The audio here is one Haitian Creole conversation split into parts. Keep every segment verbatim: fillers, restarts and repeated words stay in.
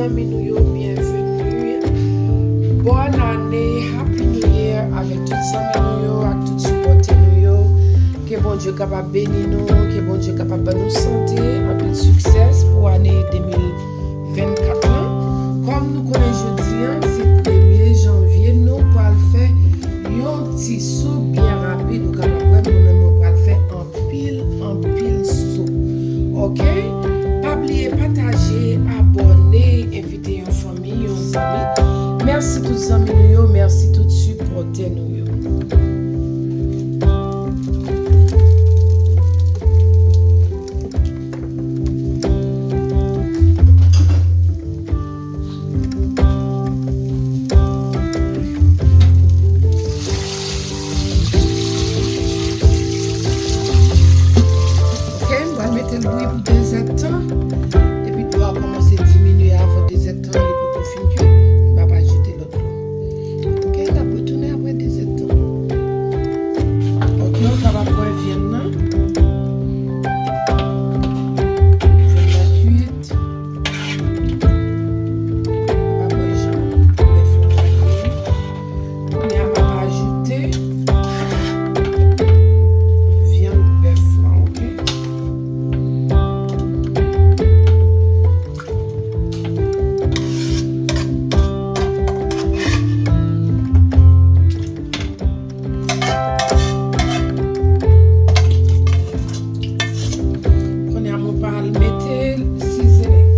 Zanmi nou yo, byenveni. Bòn ane, Happy New Year avèk tout zanmi nou yo, ak tout sipòtè nou yo. Ke Bondye kapab beni nou, ke Bondye kapab ban nou sante, anpil siksè pou ane de mil vennkat lan. Kòm nou konnen jodi a, se premye janvye, nou pral fè yon ti soup byen rapid. Ou kapab wè mwen menm mwen pral fè anpil, anpil soup. Oke? Pa bliye pataje, abòne, envite yon fanmi, yon zanmi. Mèsi tout zanmi nou yo, mèsi tout sipòtè nou yo. Ok, m pral mete l bouyi pou de zèdtan. Epi dlo a kòmanse diminye avan de zèdtan, li poko fin kwit. M ap ajoute lòt dlo. Ok, n ap retounen apre de zèdtan. Ok, ou kapab wè vyann nan. Vyann nan kwit. Ou kapab wè jan bèf lan lage. Kounye a, m ap ajoute vyann bèf lan, ok? Kounye a, mwen pral mete seasoning.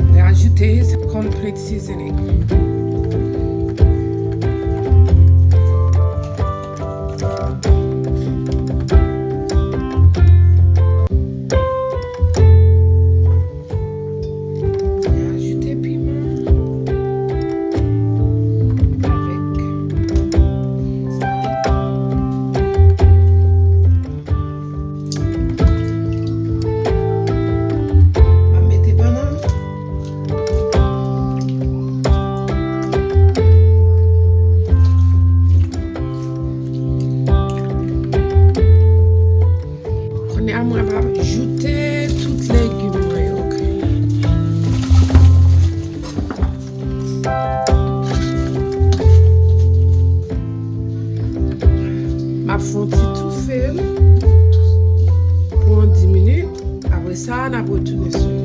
Mwen ajoute complete seasoning. Mwen ajoute piman avèk sal. M ap mete bannann. Kounye a, mwen ap ajoute tout legim mwen yo, ok? M ap fè yon ti toufe l pou yon dis minit. Apre sa, n ap retounen sou li.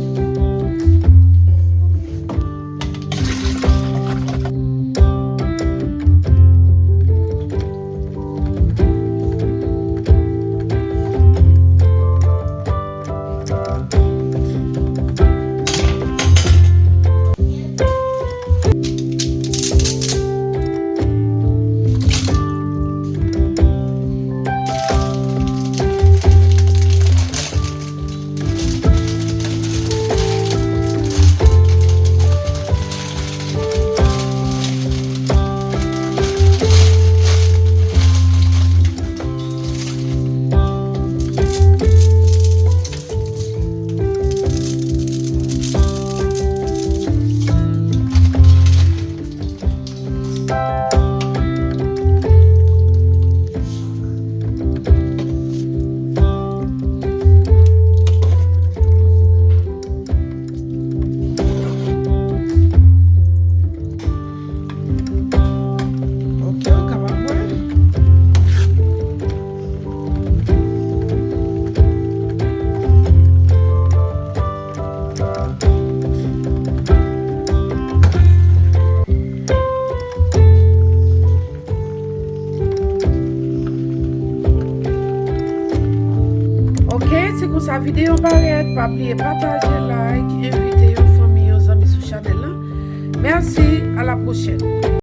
Ok, ou kapab wè. Ok, se konsa videyo parèt. Pa bliye pataje, like, envite yon fanmi, yon zanmi sou chanèl lan. Mèsi, a la pwochèn.